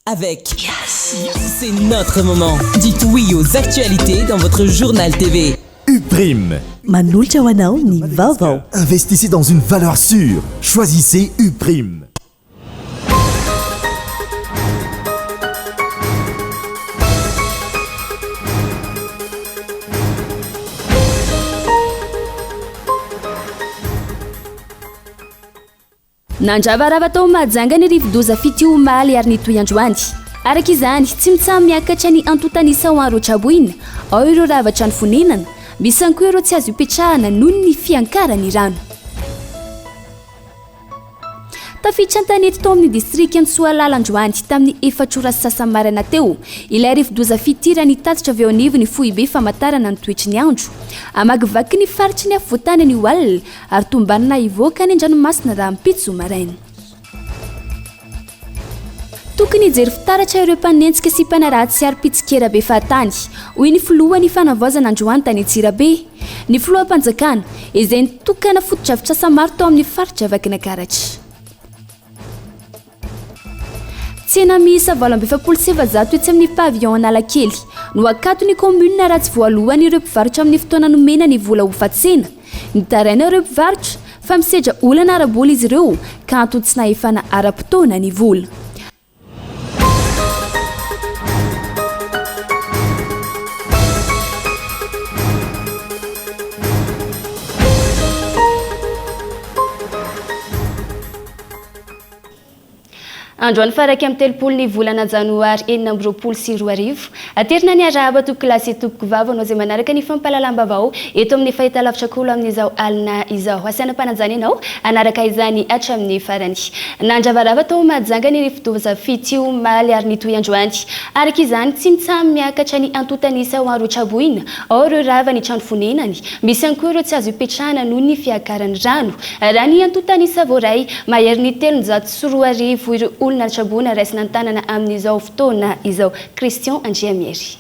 Avec C'est notre moment. Dites oui aux actualités dans votre journal TV. Uprime. Manolotra ho anao ny vaovao. Investissez dans une valeur sûre. Choisissez Uprime. Nandravarava tao Mahajanga ny rivodoza Fity omaly ary nitohy androany. Araka izany, tsy mitsaha-miakatra ny antontan'isa ho an'ireo traboina, ao ireo rava trano fonenana, misy ihany koa ireo tsy azo ipetrahana noho ny fiankaran'ny rano. Tafiditra an-tanety tao amin'ny distrikan'i Soalala androany tamin'ny efatra ora sy sasany maraina teo ilay rivodoza Fity raha nitatitra avy eo anivon'ny foibe famantarana ny toetry ny andro. Hamakivaky ny faritry ny afovoantany anio alina ary tombanana hivoaka any an-dranomasina rahampitso maraina. Tokony hijery fitaratra ireo mpanenjika sy mpanaratsy ary mpitsikera be fahatany, hoy ny filohan'ny fanavaozana androany tany Antsirabe. Ny filoham-panjakana, izay nitokana fotodrafitrasa maro tao amin'ny faritra Vakinankaratra. Tsena miisa 448 etsy amin'ny pavillon Analakely no akaton'ny kaominina raha tsy voalohan'ireo mpivarotra amin'ny fotoana nomena ny vola hofa-tsena. Nitaraina ireo mpivarotra fa misedra olana ara-bola izy ireo ka antony tsy nahefana ara-potoana ny vola. Androany faha 31 ny volana janoary 2026. Aterina ny arahaba tompokolahy sy tompokovavy ho anao izay manaraka ny fampahalalam-baovao eto amin'ny fahitalavitra Kolo amin'izao alina izao. Asaina am-panajana ianao hanaraka izany hatramin'ny farany. Nandravarava tao Mahajanga ny rivodoza Fity omaly ary nitohy androany. Araka izany, tsy mitsaha-miakatra ny antontan'isa ho an'ireo traboina, ao ireo rava ny trano fonenany, misy ihany koa ireo tsy azo ipetrahana noho ny fiakaran'ny rano. Raha ny antontan'isa voaray, maherin'ny 2300 ireo olona traboina raisina an-tanana amin'izao fotoana izao. Christian Andriamihery.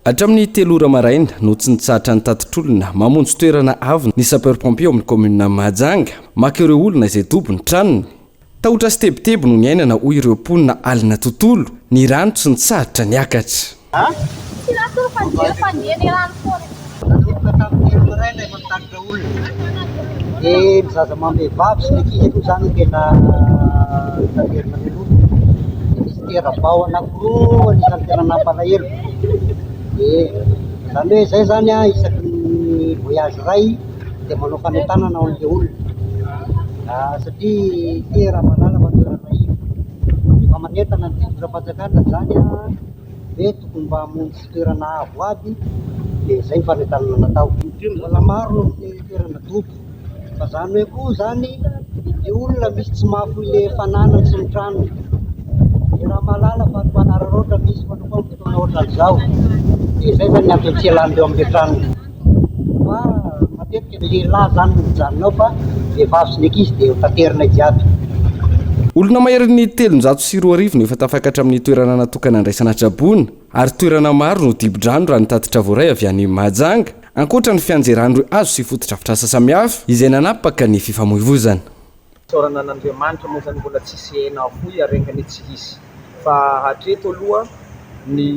Hatramin'ny telo ora maraina no tsy nitsahatra ny tatitr'olona mamonjy toerana avo ny sapeur pompier ao amin'ny kaominina Mahajanga maka ireo olona izay dobo ny tranony. Tahotra sy tebiteby no niainana hoy ireo mponina alina tontolo, ny rano tsy nitsahatra niakatra. Nanomboka tamin'ny telo maraina efa nitatitra olona. Dia ny zaza amam-behivavy sy ny ankizy aloha izany no tena notaterina mialoha. Dia nisy tera-bao anankiroa anisan'ny tena nampalahelo. Dia izany hoe izay izany an, isaky ny voyage iray dia manao fanentanana ho an'ilay olona. Satria ity raha-malala fa toerana iva. Efa manentana ny fitondram-panjakana izany an, hoe tokony mba hamonjy toerana avo aby dia izay ny fanentanana natao. Mbola maro no amin'ny toerana dobo fa izany hoe koa izany ny olona misy tsy mahafoy le fananany sy ny tranony. Ny raha mahalala fa ny mpanararaotra misy manao koa amin'ny fotoana ohatran'izao dia izay izany ny antony tsy ialan'ireo amin'ilay tranony. Fa matetika ny lehilahy izany no mijanona ao fa vehivavy sy ny ankizy dia taterinay jiaby. Olona maherin'ny 2300 no efa tafakatra amin'ny toerana natokana handraisana traboina ary toerana maro no dibo-drano raha ny tatitra voaray avy any Mahajanga, ankoatra ny fianjeran'ireo hazo sy fotodrafitrasa samihafa izay nanapaka ny fifamoivozana. Isaorana an'Andriamanitra moa izany mbola tsisy aina afoy ary enga anie tsy hisy fa hatreto aloha ny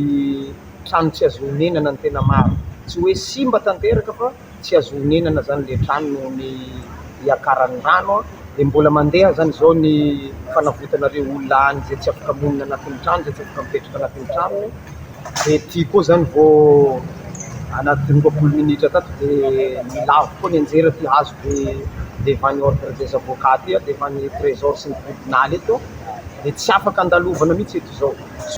trano tsy azo honenana no tena maro. Tsy hoe simba tanteraka fa tsy azo honenana izany ilay trano noho ny hiakaran'ny rano dia mbola mandeha izany izao ny fanavotana ireo olona any izay tsy afaka monina anatin'ny trano, izay tsy afaka mipetraka anatin'ny tranony. Dia ity koa izany vao anatin'ny 20 minitra tato dia nilavo koa nianjera ity hazo be devant ny ordre des avocats ity, devant ny trésor sy ny tribonaly eto, dia tsy afaka andalovana mihitsy eto izao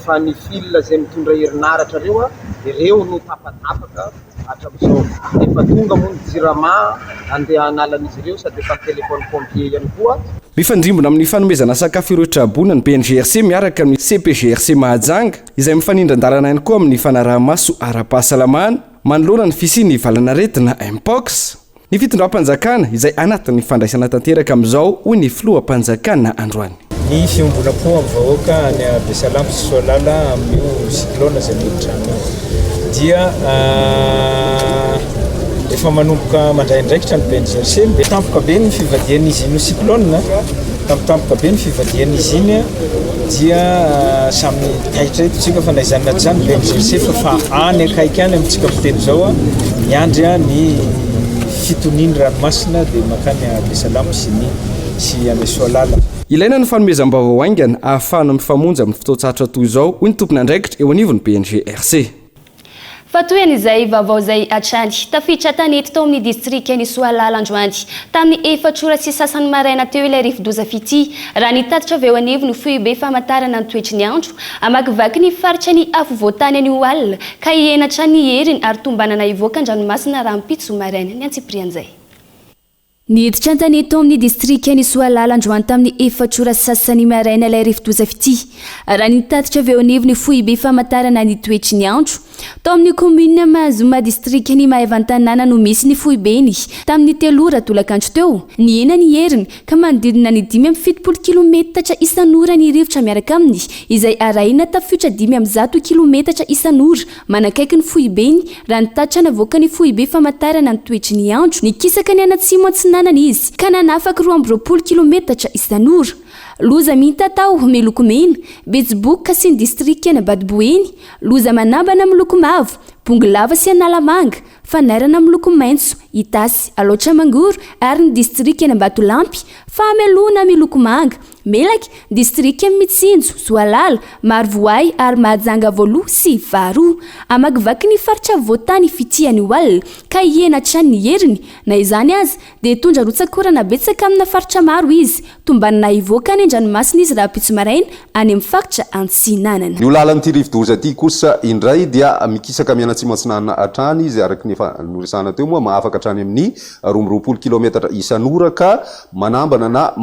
fa ny fil izay mitondra herinaratra ireo, ireo no tapatapaka. hatramin'izao. Efa tonga moa ny jirama handeha hanala an'izy ireo sady efa ni-téléphone pompier ihany koa. Mifandrimbona amin'ny fanomezana sakafo ireo traboina ny BNGRC miaraka amin'ny CPGRC Mahajanga, izay mifanindran-dalana ihany koa amin'ny fanaraha-maso ara-pahasalamana manoloana ny fisian'ny valanaretina Mpox. Ny fitondram-panjakana izay anatin'ny fandraisana tanteraka amin'izao, hoy ny filoham-panjakana androany. Ny fiombonam-po amin'ny vahoaka any Besalampy sy Soalala amin'io cyclone izay miditra any io dia efa manomboka mandray andraikitra ny BNGRC. Tampoka be ny fivadihan'izy iny ho cyclone, tampotampoka be ny fivadihan'izy iny dia samy taitra eto tsika fa na izany na tsy izany BNGRC efa fa any akaiky any amintsika miteny izao miandry ny fitonian'ny ranomasina dia mankany Besalampy sy ny sy any Soalala. Ilaina ny fanomezam-baovao haingana ahafahana mifamonjy amin'ny fotoan-tsarotra toy izao, hoy ny tompon'andraikitra eo anivon'ny BNGRC. Fa tohin'izay vaovao izay hatrany, tafiditra an-tanety tao amin'ny distrikan'i Soalala androany, tamin'ny efatra ora sy sasany maraina teo ilay rivodoza Fitia, raha ny tatitra avy eo anivon'ny foibe famantarana ny toetry ny andro, hamakivaky ny faritra ny afovoantany anio alina, ka hihena hatrany ny heriny ary tombanana hivoaka an-dranomasina rahampitso maraina ny antsipirian'izay. Niditra an-tanety tao amin'ny distrikan'i Soalala androany tamin'ny efatra ora sasany maraina ilay rivodoza Fitia, raha ny tatitra avy eo anivon'ny foibe famantarana ny toetry ny andro. Tao amin'ny kaominina Mahazoma distrikan'i Maevantanàna no misy ny foibeny, tamin'ny telo ora tolakandro teo. Nihena ny heriny, ka manodidina ny 75 kilometatra isan'ora ny rivotra miaraka aminy, izay arahina tafiotra 105 kilometatra isan'ora Manakaiky ny foibeny, raha ny tatitra navoakan'ny foibe famantarana ny toetry ny andro, nikisaka nianatsimo atsinanana izy, ka nanafaky 22 kilometatra isan'ora. Loza mitatao, miloko mena, Betsiboka sy ny distrikan'Ambatoboeny, loza manambana miloko mavo, Bongolava sy Analamanga, fanairana miloko maitso, Itasy, Alaotra Mangoro ary ny distrikan'Ambatolampy, fahamelohana miloko manga, Melaky, distrikan'i Mitsinjo, Soalala, Marovoay ary Mahajanga voaloha sy faharoa. Hamakivaky ny faritra afovoantany Fitia anio alina ka hihena hatrany ny heriny. Na izany aza, dia hitondra rotsak'orana betsaka amina faritra maro izy. Tombanana hivoaka any an-dranomasina izy rahampitso maraina any amin'ny faritra Antsinanana. Ny ho lalan'ity rivodoza ity kosa indray dia mikisaka mianatsimo atsinanana hatrany izy araka ny efa noresahana teo moa mahafaka hatrany amin'ny 22 kilaometatra isan'ora ka manambana na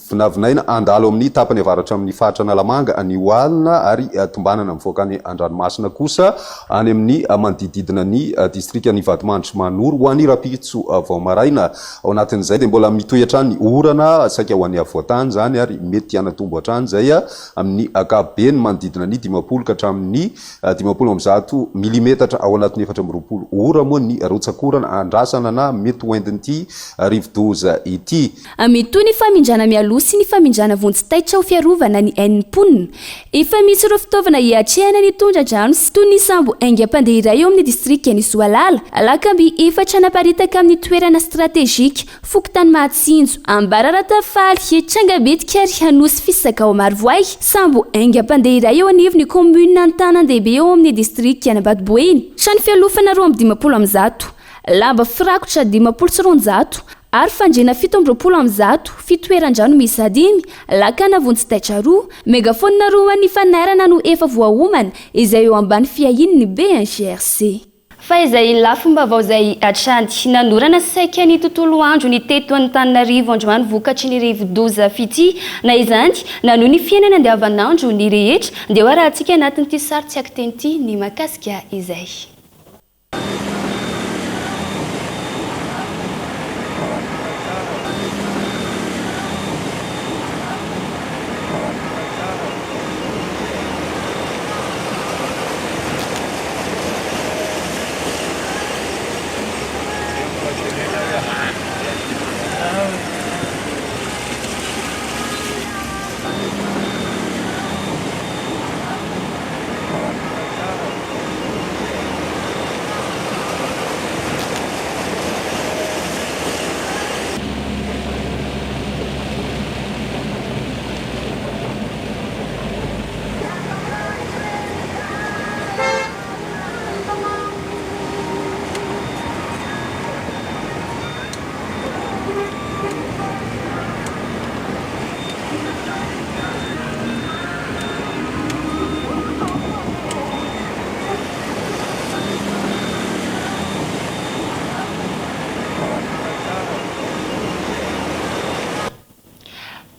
vinavinaina handalo amin'ny tapany avaratra amin'ny faritra Analamanga anio alina ary tombanana mivoaka any an-dranomasina kosa any amin'ny manodididina ny distrikan'i Vatomandry sy Mahanoro ho an'ny rahampitso vao maraina. Ao anatin'izay dia mbola mitohy hatrany ny orana saika ho an'ny afovoan-tany izany ary mety hanatombo hatrany izay amin'ny ankapobeny manodidina ny 50 ka hatramin'ny 150 milimetatra ao anatin'ny 24 ora moa ny rotsak'orana andrasana na mety ho entin'ity rivodoza ity. Mitohy ny famindrana mialoha sy ny famindrana vonjy taitra ho fiarovana ny ain'ny mponina. Efa misy ireo fitaovana hiatrehana ny tondra-drano sy toy ny sambo haingam-pandeha iray eo amin'ny distrikan'i Soalala, lakamby efatra naparitaka amin'ny toerana stratejika, fokontany Mahatsinjo, Ambararatafaly, Trangabetika ary Anosy Fisaka ao Marovoay, sambo haingam-pandeha iray eo anivon'ny kaominina Antanandehibe eo amin'ny distrikan'Ambatoboeny, trano fialofana 152. Lamba firakotra 250 ary fandriana 127, fitoeran-drano miisa dimy, lakana vonjy taitra roa, megaphone roa ho an'ny fanairana no efa voaomana izay eo ambany fiahian'ny BNGRC. Fa izay lafim-baovao izay hatrany. Nanorana saika ny tontolo andro ny teto Antananarivo androany vokatry ny rivo-doza Fitia. Na izany, nanohy ny fiainana andavanandro ny rehetra. Ndeha ho arahantsika anatin'ity sary tsy aky teny ity ny mahakasika izay.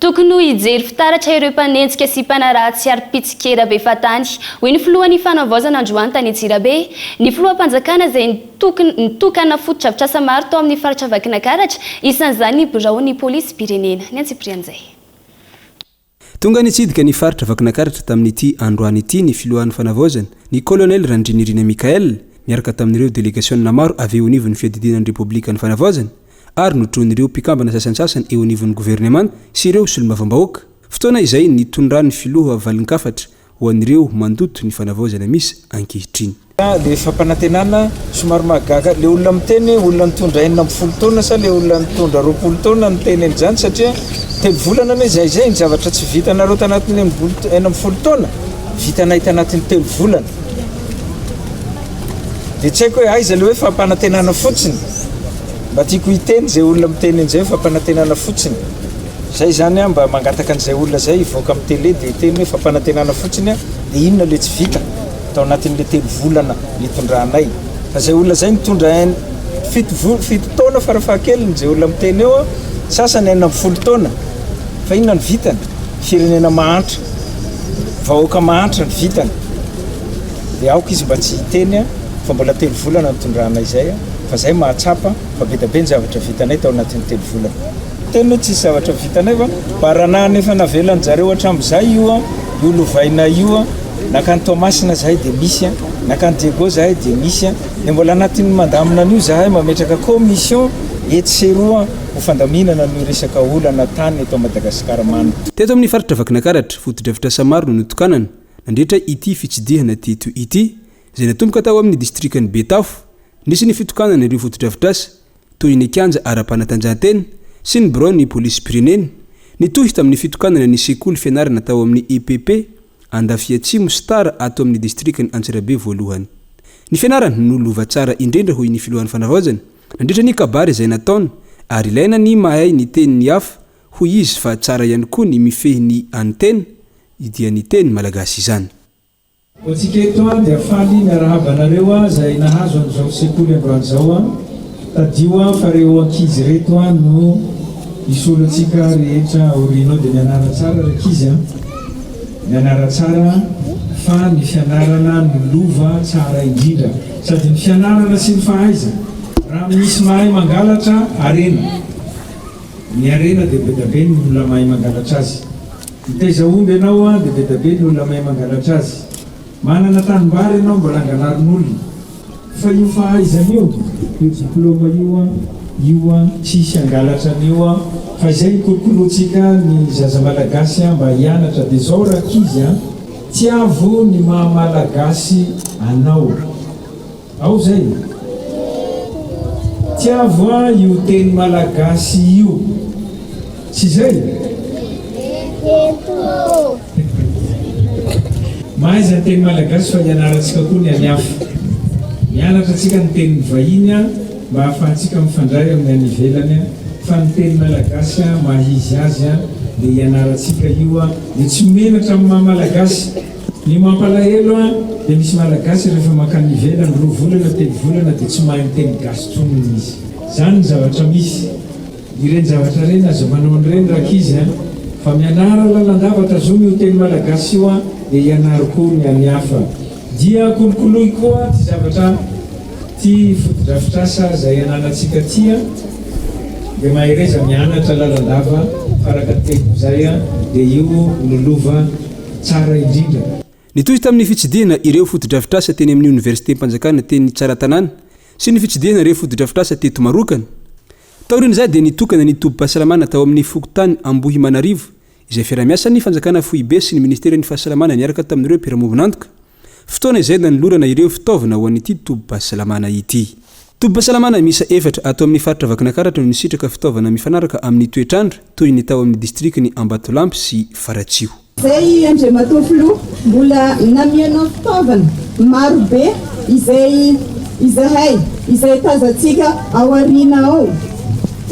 Tokony ho hijery fitaratra ireo mpanenjika sy mpanaratsy ary mpitsikera be fahatany, hoy ny filohan'ny Fanavaozana androany tany Antsirabe. Ny filoham-panjakana izay nitokana fotodrafitrasa maro tao amin'ny faritra Vakinankaratra, isan'izany ny biraon'ny polisim-pirenena. Ny antsipirian'izay. Tonga nitsidika ny faritra Vakinankaratra tamin'ity androany ity ny filohan'ny Fanavaozana, ny Kolonely Randrianirina Michaël, niaraka tamin'ireo delegasionina maro avy eo anivon'ny fiadidiana ny Repoblikan'ny Fanavaozana. ary notronin'ireo mpikambana sasantsasany eo anivon'ny governemanta sy ireo solombavambahoaka, fotoana izay nitondran'ny filoha valin-kafatra ho an'ireo mandoto ny fanavaozana misy ankehitriny. Le fampanantenana somary mahagaga, le olona miteny hoe olona nitondra 16 taona sa le olona nitondra 20 taona niteny an'izany satria telo volana anie zay zay ny zavatra tsy vitanareo tanatin'ny 16 taona vitanay tanatin'ny telo volana. Dia tsy haiko hoe aiza le hoe fampanantenana fotsiny. Mba tiako hiteny izay olona miteny an'izay hoe fampanantenana fotsiny. Zay izany aho mba mangataka an'izay olona izay hivoaka amin'ny télé dia hiteny hoe fampanantenana fotsiny dia inona le tsy vita tao anatin'le telo volana nitondranay. Fa izay olona izay nitondra en fito vo fito taona farafahakeliny izay olona miteny eo, sasany 16 taona fa inona no vitany? Firenena mahantra, vahoaka mahantra ny vitany. Dia aoka izy mba tsy hiteny fa mbola telo volana nitondranay izay. Fa zay mahatsapa fa be da be ny zavatra vitanay tao anatin'ny telo volana. Teny hoe tsisy zavatra vitanay fa baranahana efa navelan jareo hatramizay io an, io lovainay io an, nakany Toamasina zahay dia misy an, nakany Diego zahay dia misy an, dia mbola anatin'ny mandamina an'io zahay mametraka commission etsy sy eroa ho fandaminana an'io resaka olana tany eto Madagasikara manontolo. Teto amin'ny faritra Vakinakaratra, fotodrafitrasa maro no notokanana nandritra ity fitsidihana teto ity, izay natomboka tao amin'ny distrikan'i Betafo, Nisy ny fitokanana ireo fotodrafitrasa, toy ny kianja ara-panatanjahantena sy ny biraon'ny polisim-pirenena. Nitohy tamin'ny fitokanana ny sekoly fianarana tao amin'ny EPP Andafiatsimo Star ato amin'ny distrikan'i Antsirabe voalohany. Ny fianarana no lova tsara indrindra hoy ny filohan'ny fanavaozana nandritra ny kabary izay nataony ary ilaina ny mahay ny tenin'ny hafa hoy izy fa tsara ihany koa ny mifehy ny an'ny tena dia ny teny malagasy izany. Ho antsika eto dia faly miarahaba anareo izay nahazo an'izao sekoly androany izao. Tadidio fa ireo ankizy ireto no hisolo antsika rehetra aoriana ao. Dia mianara tsara ry ankizy a! Mianara tsara fa ny fianarana no lova tsara indrindra. Sady ny fianarana sy ny fahaizana. Raha misy mahay mangalatra harena. Ny harena dia bedabe ny olona mahay mangalatra azy. Mitaiza omby ianao an dia bedabe ny olona mahay mangalatra azy. Manana tanimbary ianao mbola angalarin'olona. Fa io fahaizana io, io diploma io an, io an, tsy hisy hangalatra an'io an, fa izay no kolokolointsika ny zaza malagasy an mba hianatra dia zao rankizy an, tiavo ny maha malagasy anao. Ao zay! Tiavo an io teny malagasy io! Tsy zay? Mahaiza ny teny malagasy fa ianarantsika koa ny any hafa. Mianatra tsika ny tenin'ny vahiny an mba ahafahantsika mifandray amin'ny any ivelany an, fa ny teny malagasy an maha izy azy an dia ianarantsika io an, dia tsy menatra amin'ny maha malagasy. Ny mampalahelo an, dia misy malagasy rehefa mankany ivelany roa volana telo volana dia tsy mahay miteny gasy tsony izy. Zany ny zavatra misy. Ireny zavatra ireny aza manao an'ireny rankizy an, fa mianara lalandava tazomy io teny malagasy io an, dia ianaro koa ny an'ny hafa. Dia kolokoloy koa ty zavatra ty fotodrafitrasa zay ananantsika ty an, dia mahereza mianatra lalandava fa araka ny teniko zay an, dia io no lova Tsara indrindra. Nitohy tamin'ny fitsidihana ireo fotodrafitrasa teny amin'ny Oniversitem-panjakana teny Tsaratanàna sy ny fitsidihana ireo fotodrafitrasa teto Marokana. Taorian'izay dia nitokana ny tobim-pahasalamana tao amin'ny fokontany Ambohimanarivo izay fiaraha-miasan'ny fanjakana foibe sy ny ministeran'ny fahasalamana niaraka tamin'ireo mpiara-miombon'antoka. Fotoana izay nanolorana ireo fitaovana ho an'ity tobim-pahasalamana ity. Tobim-pahasalamana miisa efatra ato amin'ny faritra Vakinakaratra no nisitraka fitaovana mifanaraka amin'ny toetr'andro toy ny tao amin'ny distrikan'i Ambatolampy sy Faratsiho. Izay Andriamatoa Filoha mbola namianao fitaovana marobe izay izahay izay tazantsika ao aoriana ao.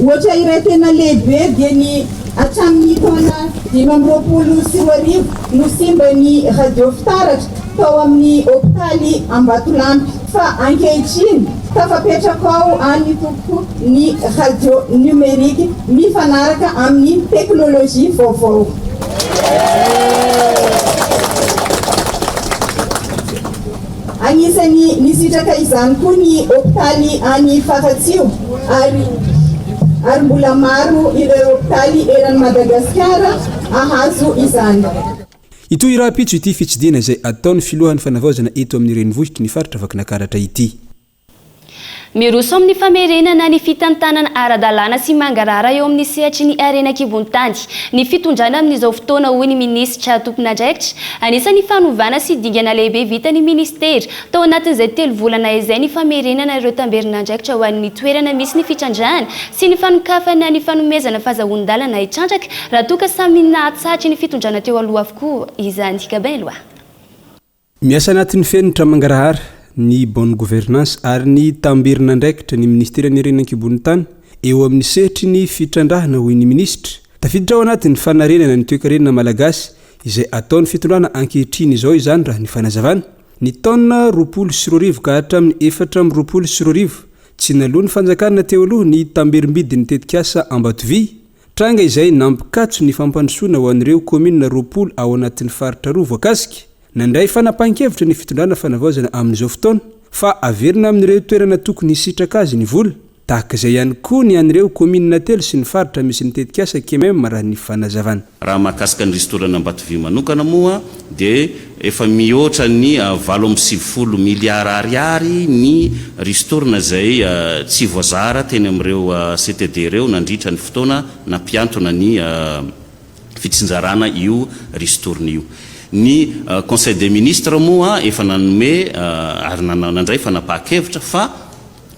Ohatra iray tena lehibe dia ny hatramin'ny taona 2025 no simba ny radio fitaratra tao amin'ny hopitaly Ambatolampy. Fa ankehitriny. Tafapetraka ao any tompoko ny radio numérique mifanaraka amin'ny teknolojia vaovao. Anisan'ny nisitraka izany koa ny hopitaly any Faratsiho ary ary mbola maro ireo hopitaly eran'i Madagasikara hahazo izany. Hitohy rahampitso ity fitsidihana izay ataon'ny filohan'ny fanavaozana eto amin'ny renivohitry ny faritra Vakinakaratra ity. Miroso amin'ny famerenana ny fitantanana ara-dalàna sy mangarahara eo amin'ny sehatry ny harena an-kibon-tany ny fitondrana amin'izao fotoana, hoy ny minisitra tompon'andraikitra. Anisan'ny fanovana sy dingana lehibe vitan'ny minisitera tao anatin'izay telo volana izay ny famerenana ireo tamberin'andraikitra ho an'ny toerana misy ny fitrandrahana sy ny fanokafana ny fanomezana fazahoan-dalana hitrandraka raha toa ka samy nahatsatry ny fitondrana teo aloha avokoa izany. Gabin Eloi. Miasa anatin'ny fenitra mangarahara, ny bonne gouvernance ary ny tamberin'andraikitra ny minisiteran'ny Harena an-kibon'ny tany eo amin'ny sehatry ny fitrandrahana hoy ny minisitra. Tafiditra ao anatin'ny fanarenana ny toekarena malagasy izay ataon'ny fitondrana ankehitriny izao izany raha ny fanazavana. Ny taona 2020 ka hatramin'ny 2024, tsy naloan'ny fanjakana teo aloha ny tamberim-bidin'ny tetikasa Ambatovy. Tranga izay nampikatso ny fampandrosoana ho an'ireo kaominina 20 ao anatin'ny faritra roa voakasika. Nandray fanapahan-kevitra ny fitondrana fanavaozana amin'izao fotoana fa averina amin'ireo toerana tokony hisitraka azy ny vola. Tahaka izay ihany koa ny an'ireo kaominina telo sy ny faritra misy ny tetikasa Kemem raha ny fanazavana. Raha mahakasika ny ristoran'ny Ambatovy manokana moa dia efa mihoatra ny 98 miliara ariary ny ristourne izay tsy voazara teny amin'ireo CTD ireo nandritra ny fotoana nampiantona ny fitsinjarana io ristourne io. Ny Conseil des Ministres moa efa nanome ary nandray fanapahan-kevitra fa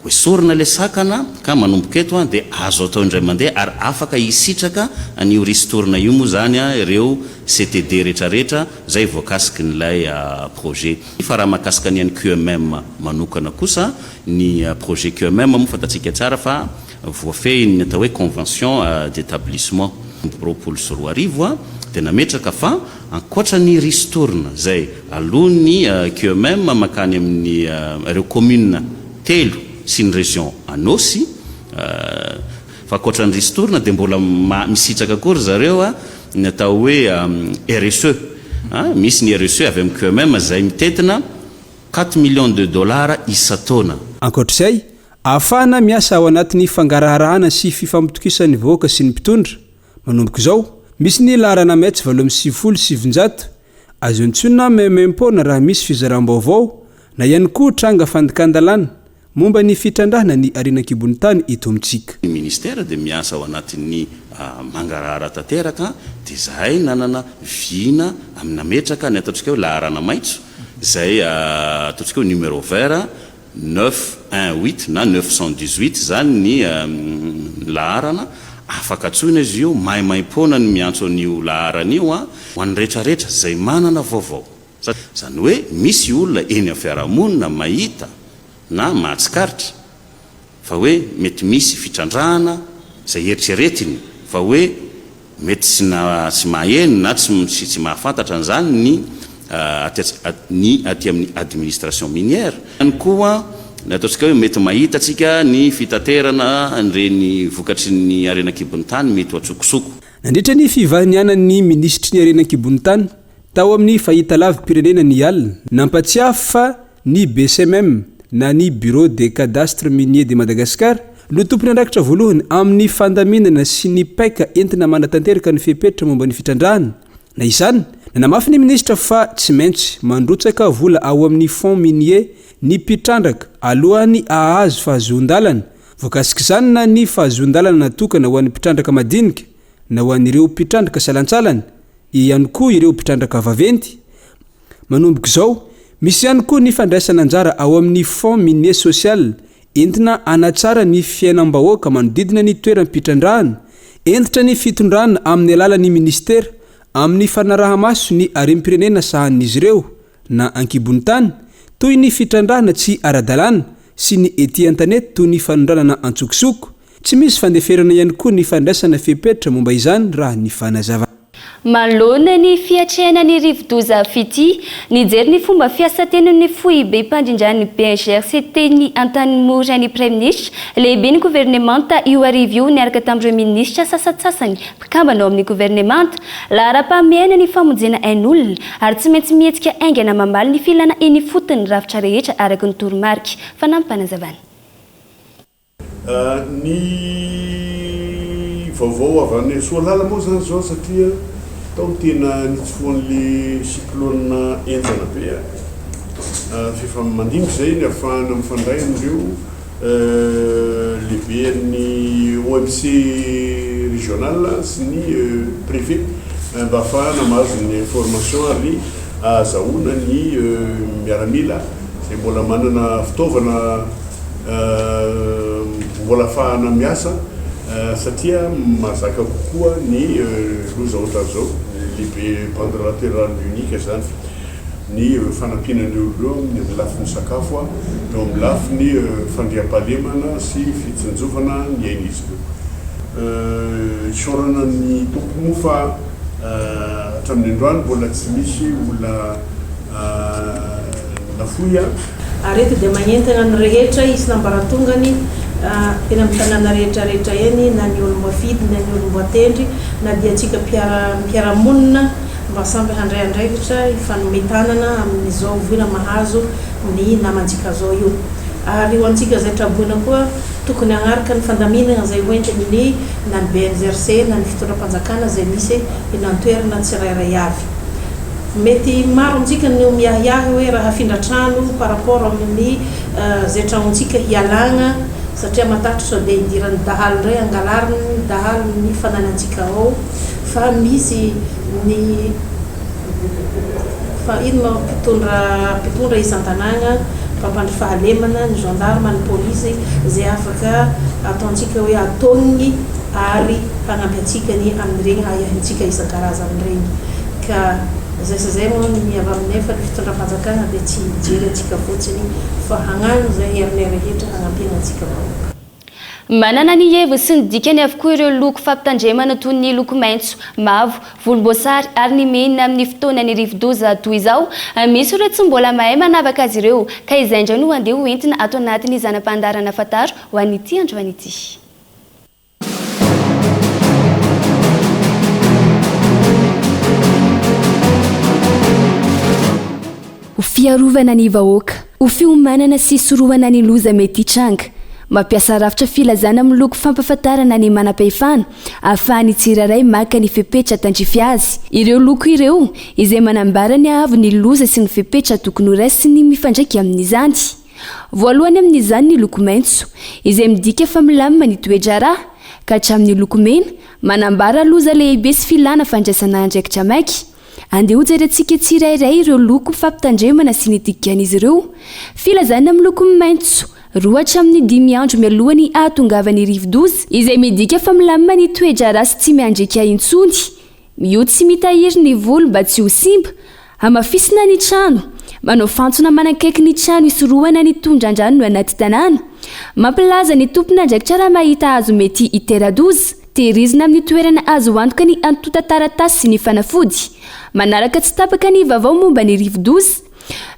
Hoesorina ilay sakana ka manomboka eto dia azo atao indray mandeha ary afaka hisitraka an'io ristourne io moa izany ireo CTD retraretra izay voakasikin'ilay projet. Fa raha mahakasika ny an'ny QMM manokana kosa, ny projet QMM moa fantatsika tsara fa voafehin'ny atao hoe convention d'établissement 2020 dia nametraka fa ankoatra ny ristourne izay aloan'ny QMM mankany amin'ny ireo communes telo sy ny région Anôsy, fa ankoatra ny ristourne dia mbola misitraka koa ry zareo ny atao hoe RSE, misy ny RSE avy amin'ny QMM izay mitentina quatre millions de dollars isan-taona. Ankoatra izay, ahafahana miasa ao anatin'ny fangaraharahana sy fifampitokisan'ny vahoaka sy ny mpitondra, Manomboka izao, misy ny laharana Mets 998, azo antsoina maimaimpoana raha misy fizaram-baovao na ihany koa tranga fandikan-dalàna momba ny fitrandrahana ny harena an-kibon'ny tany eto amintsika. Ny ministera dia miasa ao anatin'ny mangarahara tanteraka dia izahay nanana vina amin'ny nametraka ny ataontsika hoe laharana maitso izay ataontsika hoe numéro vert Neuf un huit na 918 izany ny laharana, afaka antsoina izy io, maimaimpoana ny miantso an'io laharana io an, ho an'ny retraretra izay manana vaovao. Izany hoe misy olona eny amin'ny fiarahamonina mahita na mahatsikaritra fa hoe mety misy fitrandrahana izay eritreretiny fa hoe Mety tsy na tsy maheno na tsy tsy tsy mahafantatra an'izany ny aty ny aty amin'ny administration minière. Ihany koa ny ataontsika hoe mety mahita tsika ny fitaterana an'ireny vokatry ny harena an-kibon'ny tany mety ho antsokosoko. Nandritra ny fivahinianan'ny minisitry ny harena an-kibon'ny tany tao amin'ny fahitalavi-pirenena ny alina, nampatsiahy fa Ny BCMM na ny Bureau des Cadastres Miniers de Madagascar no tompon'andraikitra voalohany amin'ny fandaminana sy ny paika entina manatanteraka ny fepetra momba ny fitrandrahana. Na izany, nanamafy ny minisitra fa tsy maintsy mandrotsaka vola ao amin'ny Fonds minier ny mpitrandraka alohan'ny hahazo fahazoan-dalana. Voakasik'izany na ny fahazoan-dalana natokana ho an'ny mpitrandraka madinika na ho an'ireo mpitrandraka salantsalany, eo ihany koa ireo mpitrandraka vaventy. Manomboka izao, misy ihany koa ny fandraisana anjara ao amin'ny Fonds minier social entina hanatsara ny fiainam-bahoaka manodidina ny toeram-pitrandrahana. Hentitra ny fitondrana amin'ny alalan'ny minisitera amin'ny fanaraha-maso ny harem-pirenena sahanin'izy ireo na ankibon'ny tany toy ny fitrandrahana tsy ara-dalàna sy ny ety an-tanety toy ny fanondranana antsokosoko. Tsy misy fandeferana ihany koa ny fandraisana fepetra momba izany raha ny fanazavana. Manoloana ny fiatrehana ny rivodoza Fytia, nijery ny fomba fiasa teny amin'ny foibem-pandrindran'ny BNGRC teny Antanimora ny Praiminisitra, lehiben'ny governemanta io hariva io niaraka tamin'ireo minisitra sasantsasany mpikambana ao amin'ny governemanta. Laharam-pahamehana ny famonjena ain'olona ary tsy maintsy mihetsika haingana mamaly ny filana eny ifotony ny rafitra rehetra araka ny toromarika. Fanampim-panazavana. Ny vaovao avy any Soalala moa izany izao satria tao no tena nitsofohan'le cyclone henjana be a. F'efa mandimby izay ny ahafahana mifandray amin'ireo lehiben'ny OMC régional sy ny préfet mba ahafahana mahazo ny information ary ahazahoana ny miaramila izay mbola manana fitaovana Mbola afahana miasa satria mahazaka kokoa ny loza ohatran'izao, lehibe bande laterale unique izany, ny fanampiana an'ireo olona ireo amin'ny lafiny sakafo, eo amin'ny lafiny fandriampahalemana sy fitsinjovana ny ain'izy ireo. Isaorana ny Tompo moa fa hatramin'ny androany mbola tsy misy olona nafoy. Ary eto dia magnentana ny rehetra isan'ambaratongany eny amin'ny tanàna rehetra rehetra eny na ny olom-boafidy na ny olom-boatendry na dia antsika mpiara-monina mba samby handray andraikitra hifanome tanana amin'izao voina mahazo ny namantsika zao io. Ary ho antsika izay traboina koa tokony hagnaraka ny fandaminana izay hoentin'ny na ny BNGRC na ny fitondram-panjakana izay misy eny an-toerana tsirairay avy. Mety maro amintsika no miahiahy hoe raha hafindra trano par rapport amin'ny zay tragnontsika hialagna satria matahotra sao dia hidiran'ny dahalo indray angalarin'ny dahalo ny fananantsika ao fa misy ny fa ino ma mpitondra mpitondra isan-tanàgna mpampandry fahalemana ny gendarme ny polisy zay afaka ataontsika hoe ataoniny ary hagnampy antsika ny amin'iregny ahiahintsika isan-karazany regny. Ka zay sy zay moa ny avy aminay fa ny fitondram-panjakana dia tsy hijery antsika fotsiny fa hagnano izay herinay rehetra hagnampiana antsika vahoaka. Manana ny heviny sy ny dikany avokoa ireo loko fampitandremana toy ny loko maitso, mavo, volomboasary ary ny mena amin'ny fotoanan'ny rivodoza toy izao. Misy ireo tsy mbola mahay manavaka azy ireo ka izay indray no andeha ho entina ato anatin'ny zana-pandaharana Fantaro ho an'ity androany ity. Ho fiarovana ny vahoaka, ho fiomanana sy hisorohana ny loza mety hitranga. Mampiasa rafitra filazana miloko fampahafantarana ny manam-pahefana, ahafahan'ny tsirairay maka ny fepetra tandrify azy. Ireo loko ireo, izay manambara ny haavon'ny loza sy ny fepetra tokony horaisiny mifandraika amin'izany. Voalohany amin'izany ny loko maitso, izay midika fa milamina ny toe-draharaha, ka hatramin'ny loko mena, manambara loza lehibe sy filàna fandraisana andraikitra maika. Andeha hojerentsika tsirairay ireo loko fampitandremana sy ny dikan'izy ireo. Filazana miloko maitso, roa hatramin'ny dimy andro mialoha ny hahatongavan'ny rivodoza, izay midika fa milamina ny toe-draharaha sy tsy miandriaka intsony. Mioty sy mitahiry ny volo mba tsy ho simba. Hamafisina ny trano. Manao fantsona manakaiky ny trano hisorohana ny tondrandrano anaty tanàna. Mampilaza ny tompon'andraikitra raha mahita hazo mety hitera-doza. Tehirizina amin'ny toerana azo antoka ny antontan-taratasy sy ny fanafody. Manaraka tsy tapaka ny vaovao momba ny rivodoza.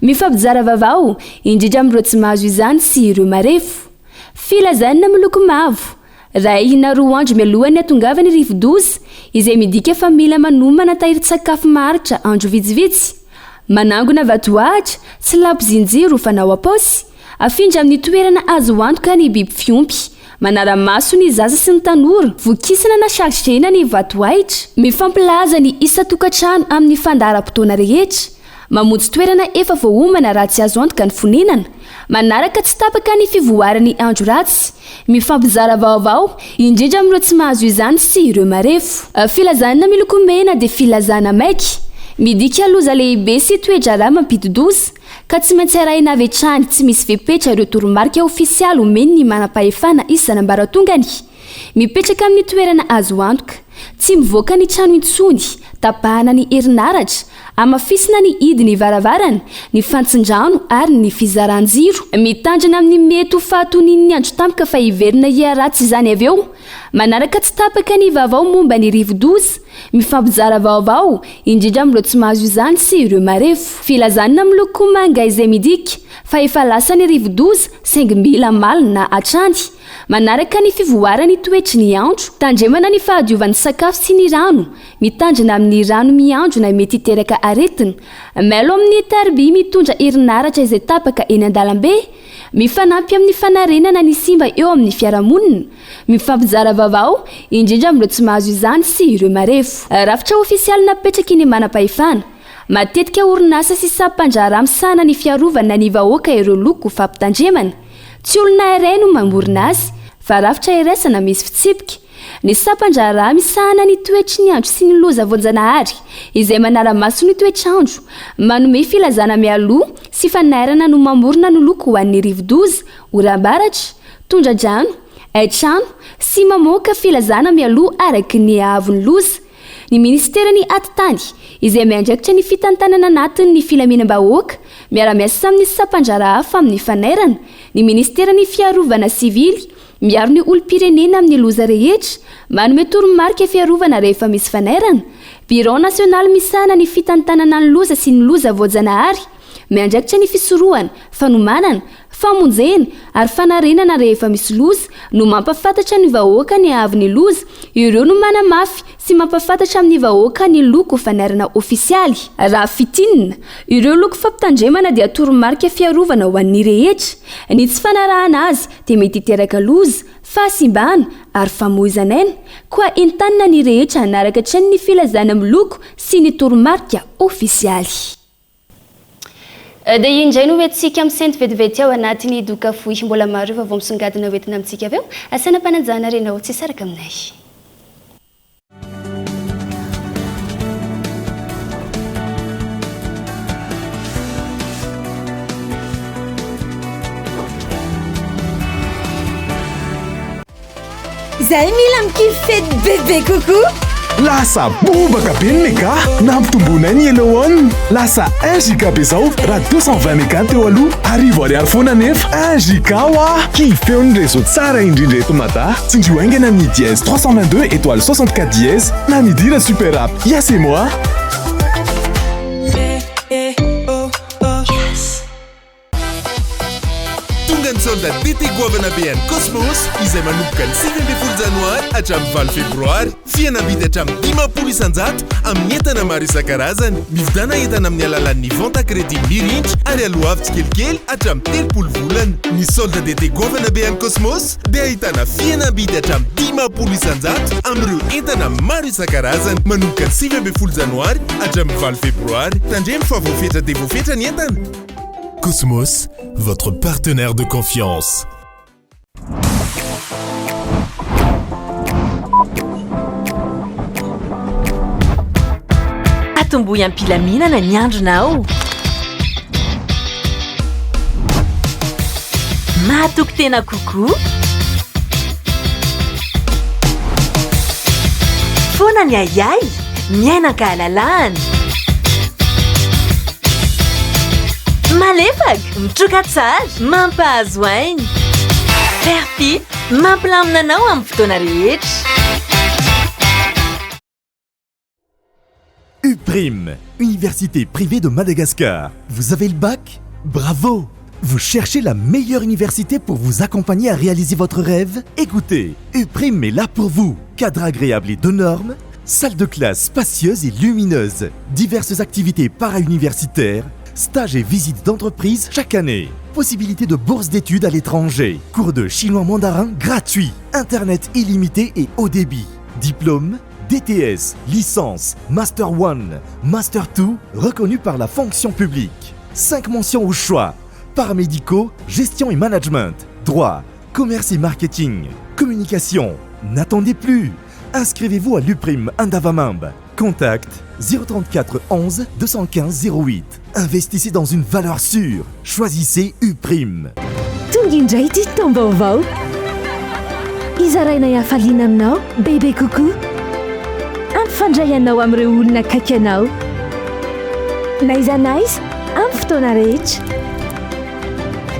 Mifampizara vaovao, indrindra amin'ireo tsy mahazo izany sy ireo marefo. Filazana miloko mavo. Iray na roa andro mialohan'ny hatongavan'ny rivodoza, izay midika fa mila manomana tahirin-tsakafo maharitra andro vitsivitsy. Manangona vatohatra sy labozin-jiro fanao am-paosy. Afindra amin'ny toerana azo antoka ny biby fiompy. Manara-maso ny zaza sy ny tanora. Vokisana na chargena ny vatohahitra. Mifampilaza ny isan-tokantrano amin'ny fandaharam-potoana rehetra. Mamonjy toerana efa voaomana raha tsy azo antoka ny fonenana. Manaraka tsy tapaka ny fivoaran'ny andro ratsy. Mifampizara vaovao, indrindra amin'ireo tsy mahazo izany sy ireo marefo. Filazana miloko mena dia filazana maika. Midika loza lehibe sy toe-draharaha mampidi-doza, ka tsy maintsy arahina avy hatrany tsy misy fepetra ireo toromarika ofisialy omen'ny manam-pahefana isan'ambaratongany. Mipetraka amin'ny toerana azo antoka. Tsy mivoaka ny trano intsony, tapahana ny herinaratra, hamafisina ny hidin'ny varavarana, ny fantsin-drano ary ny fizaran-jiro. Mitandrina amin'ny mety ho fahatonian'ny andro tampoka fa hiverina hiharatsy izany avy eo. Manaraka tsy tapaka ny vaovao momba ny rivodoza. Mifampizara vaovao, indrindra amin'ireo tsy mahazo izany sy ireo marefo. Filazana miloko manga izay midika fa efa lasa ny rivodoza saingy mila malina hatrany. Manaraka ny fivoaran'ny toetry ny andro. Tandremana ny fahadiovan'ny sakafo sy ny rano. Mitandrina amin'ny rano miandrona mety hiteraka aretina. Mailo amin'ny tariby mitondra herinaratra izay tapaka eny an-dalambe. Mifanampy amin'ny fanarenana ny simba eo amin'ny fiarahamonina. Mifampizara vaovao, indrindra amin'ireo tsy mahazo izany sy ireo marefo. Rafitra ofisialy napetraky ny manam-pahefana. Matetika orinasa sy sampan-draharaha misahana ny fiarovana ny vahoaka ireo loko fampitandremana. Tsy olona iray no mamorona azy, fa rafitra iraisana misy fitsipika. Ny sampan-draharaha misahana ny toetry ny andro sy ny loza voajanahary, izay manara-maso ny toetr'andro, manome filazana mialoha sy fanairana no mamorona ny loko ho an'ny rivodoza, oram-baratra, tondra-drano, hain-trano, sy mamoaka filazana mialoha araka ny haavon'ny loza. Ny minisiteran'ny Atitany, izay miandraikitra ny fitantanana anatiny ny filaminam-bahoaka, miara-miasa amin'ny sampan-draharaha hafa amin'ny fanairana, ny minisiteran'ny Fiarovana sivily, miaro ny olom-pirenena amin'ny loza rehetra, manome toromarika fiarovana rehefa misy fanairana, Birao nasionaly misahana ny fitantanana ny loza sy ny loza voajanahary, Miandraikitra ny fisorohana, fanomanana, famonjena ary fanarenana rehefa misy loza no mampafantatra ny vahoaka ny haavon'ny loza, ireo no manamafy sy mampafantatra amin'ny vahoaka ny loko fanairana ofisialy. Raha fintinina, ireo loko fampitandremana dia toromarika fiarovana ho an'ny rehetra. Ny tsy fanarahana azy dia mety hiteraka loza, fahasimbana ary famoizan'aina, koa entanina ny rehetra hanaraka hatrany ny filazana miloko sy ny toromarika ofisialy. Dia iny indray no hoentintsika misento vetivety ao anatin'ny doka fohy. Mbola maro ireo vaovao misongadina hoentina amintsika avy eo. Asaina am-panajana re ianao tsy hisaraka aminay. Zahay mila mikivy fety bebe kokoa. Lasa bobaka be ny mega, nampitomboinay ny Hello One. Lasa 1 giga be zao raha 220 mega teo aloha, arivo ariary foana nefa. 1 giga hoa! Kivy ny réseau tsara indrindra eto Mada. Tsindrio haingana ny dièse 322 étoile 64 dièse na midira super app Yes et moi. Tonga ny solde d'été goavana be an'i Cosmos izay manomboka ny 19 janoary hatramin'ny 8 febroary. Fihenam-bidy hatramin'ny 50% amin'ny entana maro isan-karazany. Mividiana entana amin'ny alalan'ny vente à crédit mirindra ary aloavy tsikelikely hatramin'ny 30 volana. Ny solde d'été goavana be an'i Cosmos dia ahitana fihenam-bidy hatramin'ny 50% amin'ireo entana maro isan-karazany manomboka ny 19 janoary hatramin'ny 8 febroary. Tandremo fa voafetra dia voafetra ny entana. Cosmos, votre partenaire de confiance. Atombohy am-pilaminana ny andronao. Mahatoky tena kokoa. Foana ny ahiahy, miaina an-kahalalahana. Malefaka, mitroka tsara, mampahazo aina. Perfit, mampilamina anao amin'ny fotoana rehetra. UPRIM, Université privée de Madagascar. Vous avez le bac Bravo Vous cherchez la meilleure université pour vous accompagner à réaliser votre rêve Écoutez, UPRIM est là pour vous. Cadre agréable et de normes, salle de classe spacieuse et lumineuse, diverses activités para-universitaires, stages et visites d'entreprise chaque année. Possibilité de bourse d'études à l'étranger, cours de chinois mandarin gratuit, internet illimité et haut débit, diplôme, DTS, licence, Master 1, Master 2, reconnu par la fonction publique. 5 mentions au choix. Paramédicaux, gestion et management, droit, commerce et marketing, communication. N'attendez plus. Inscrivez-vous à l'UPRIM Andavamamba. Contact 034 11 215 08. Investissez dans une valeur sûre. Choisissez UPRIM. Tonga indray ity taom-baovao. Hizarainay hafaliana aminao bebe kokoa. Hampifandray anao amin'ireo olona akaiky anao. Na aiza na aiza, amin'ny fotoana rehetra.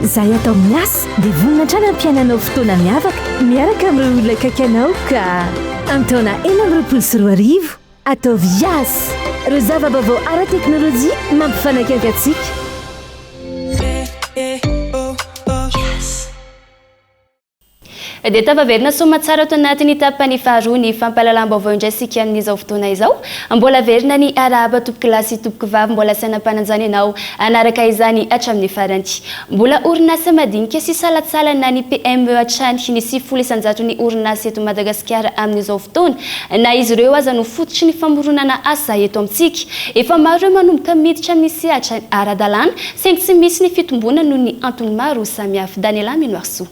Izahay ato amin'ny Yas dia vonona hatrany hampiaina anao fotoana miavaka miaraka amin'ireo olona akaiky anao ka amin'ny taona 2026. Ataovy Yas! Ireo zava-baovao ara-teknolojia mampifanakaiky antsika. Dia tafaverina soamatsara ato anatin'ny tapany faharoa ny fampahalalam-baovao indray isika amin'izao fotoana izao. Mbola averina ny arahaba tompokolahy sy tompokovavy mbola asaina am-panajana ianao hanaraka izany hatramin'ny farany. Mbola orinasa madinika sy salantsalana ny PME hatrany ny 90 isan-jaton'ny orinasa eto Madagasikara amin'izao fotoana na izy ireo aza no fototry ny famoronana asa eto amintsika. Efa maro ireo manomboka miditra amin'ny sehatra ara-dalàna saingy tsy misy ny fitomboana noho ny antony maro samihafa. Daniela Minoarisoa.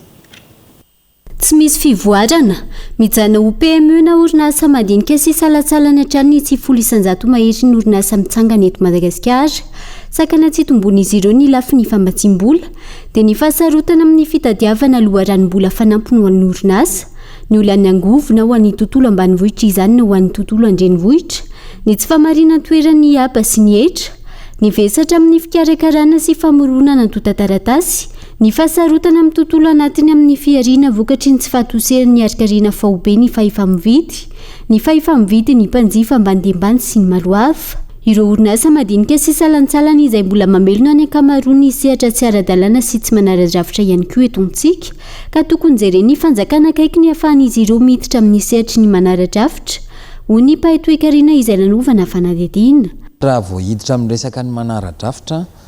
Tsy misy fivoarana. Mijanona ho PME na orinasa madinika sy salantsalany hatrany ny 90% maherin'ny orinasa mitsangana eto Madagasikara. Sakana tsy itomboan'izy ireo ny lafiny famatsiam-bola, dia ny fahasarotana amin'ny fitadiavana loharanom-bola fanampiny ho an'ny orinasa, ny olan'ny angovo na ho an'ny tontolo ambanivohitra izany na ho an'ny tontolo an-drenivohitra, ny tsy famarinan-toeran'ny haba sy ny hetra, ny vesatra amin'ny fikarakarana sy famoronana antontan-taratasy, Ny fahasarotana amin'ny tontolo anatiny amin'ny fihariana vokatry ny tsy fahatosehan'ny harinkarena faobe ny fahefa-mividy, ny fahefa-mividy ny mpanjifa ambany dia ambany sy ny maro hafa. Ireo orinasa madinika sy salantsalany izay mbola mamelona ny ankamaroan'ny sehatra tsy ara-dalàna sy tsy manara-drafitra ihany koa eto amintsika ka tokony jeren'ny fanjakana akaiky ny hahafahan'izy ireo miditra amin'ny sehatry ny manara-drafitra, hoy ny mpahay toekarena izay nanovana fanadihadiana. Raha vao hiditra amin'ny resaka ny manara-drafitra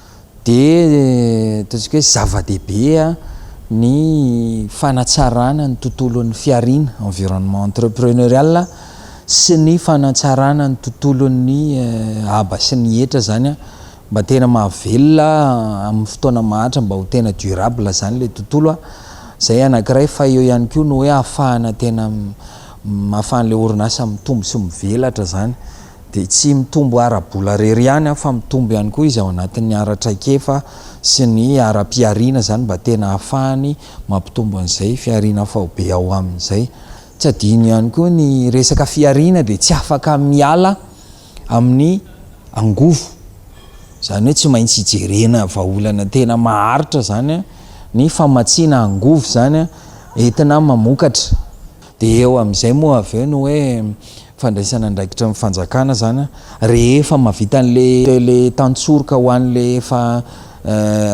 Dia ataontsika hoe zava-dehibe ny fanatsarana ny tontolon'ny fihariana, environnement entrepreneurial, sy ny fanatsarana ny tontolon'ny haba sy ny hetra izany mba tena mahavelona amin'ny fotoana maharitra mba ho tena durable izany ilay tontolo. Izay anankiray fa eo ihany koa ny hoe ahafahana tena ahafahan'ilay orinasa mitombo sy mivelatra izany. Dia tsy mitombo ara-bola irery ihany fa mitombo ihany koa izy ao anatin'ny ara-traikefa sy ny ara-pihariana izany mba tena ahafahany mampitombo an'izay fihariana faobe ao aminy izay. Tsy adino ihany koa ny resaka fihariana dia tsy afaka miala amin'ny angovo, izany hoe tsy maintsy hijerena vahaolana tena maharitra izany ny famatsiana angovo izany entina mamokatra. Dia eo amin'izay moa avy eo ny hoe fandraisana andraikitry ny fanjakana izany rehefa mahavita an'ilay ilay tantsoroka ho an'ilay efa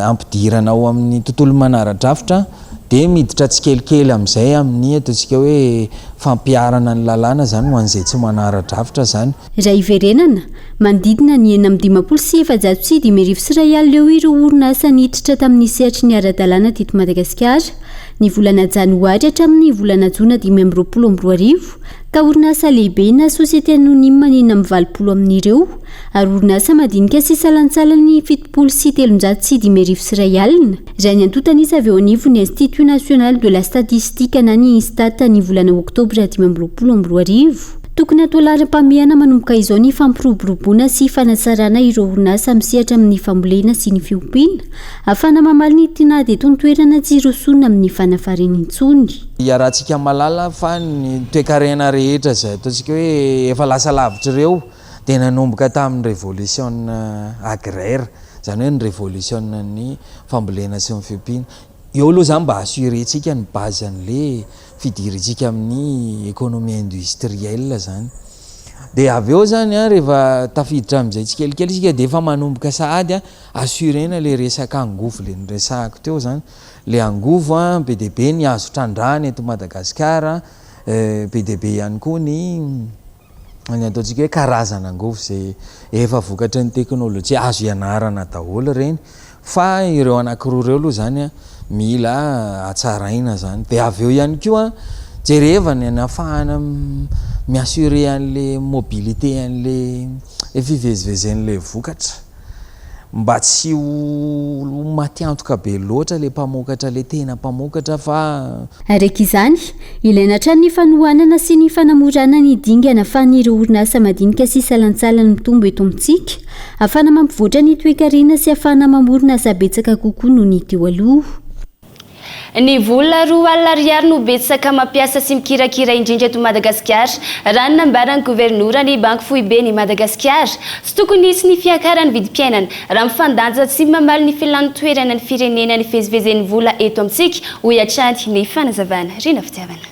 ampidirana ao amin'ny tontolo manara-drafitra dia miditra tsikelikely amin'izay amin'ny ataontsika hoe fampiharana ny lalàna izany ho an'izay tsy manara-drafitra izany. Raha hiverenana, manodidina ny 1456 eo ireo orinasa niditra tamin'ny sehatry ny ara-dalàna teto Madagasikara ny volana janoary hatramin'ny volana jona 2025, ka orinasa lehibe na société anonyme ny 86 amin'ireo ary orinasa madinika sy salantsalany 370 370, raha ny antontan'isa avy eo anivon'ny Institut National de la Statistique na ny Instat ny volana oktobra 2025. Tokony hatao laharam-pahamehana manomboka izao ny fampiroboroboana sy fanatsarana ireo orinasa misehatra amin'ny fambolena sy ny fiompiana, ahafahana mamaly ny tinady eto an-toerana tsy hirosoana amin'ny fanafarana intsony. Iarahantsika mahalala fa ny toekarena rehetra izay ataontsika hoe efa lasa lavitra ireo dia nanomboka tamin'ny révolution agraire, izany hoe ny révolution-n'ny fambolena sy ny fiompiana. Eo aloha izany mba assurer-ntsika ny base an'ilay fidirintsika amin'ny économie industrielle izany. Dia avy eo izany an, rehefa tafiditra amin'izay tsikelikely isika dia efa manomboka sahady an, assurer-na ilay resaka angovo ilay noresahako teo izany. Ilay angovo an, be dia be ny azo trandrahana eto Madagasikara, be dia be ihany koa ny ny ataontsika hoe karazana angovo izay efa vokatry ny teknolojia, azo ianarana daholo ireny fa ireo anankiroa ireo aloha izany an, mila hatsaraina izany. Dia avy eo ihany koa an, jerevana ny ahafahana mi-assurer an'ilay mobilité an'ilay fivezivezen'ilay vokatra. Mba tsy ho maty antoka be loatra ilay mpamokatra, ilay tena mpamokatra fa. Araka izany, ilaina hatrany ny fanohanana sy ny fanamorana ny dingana afahan'ireo orinasa madinika sy salantsalany mitombo eto amintsika, ahafahana mampivoatra ny toekarena sy ahafahana mamorona asa betsaka kokoa noho ny teo aloha. Ny vola 20 ariary no betsaka mampiasa sy mikirakira indrindra eto Madagasikara, raha ny nambaran'ny governoran'ny Banky Foiben'i Madagasikara. Tsy tokony hisy ny fiakaran'ny vidim-piainana raha mifandanja tsy mamaly ny filan'ny toerana ny firenena ny fivezivezen'ny vola eto amintsika, hoy hatrany ny fanazavana. Rina Fitiavana.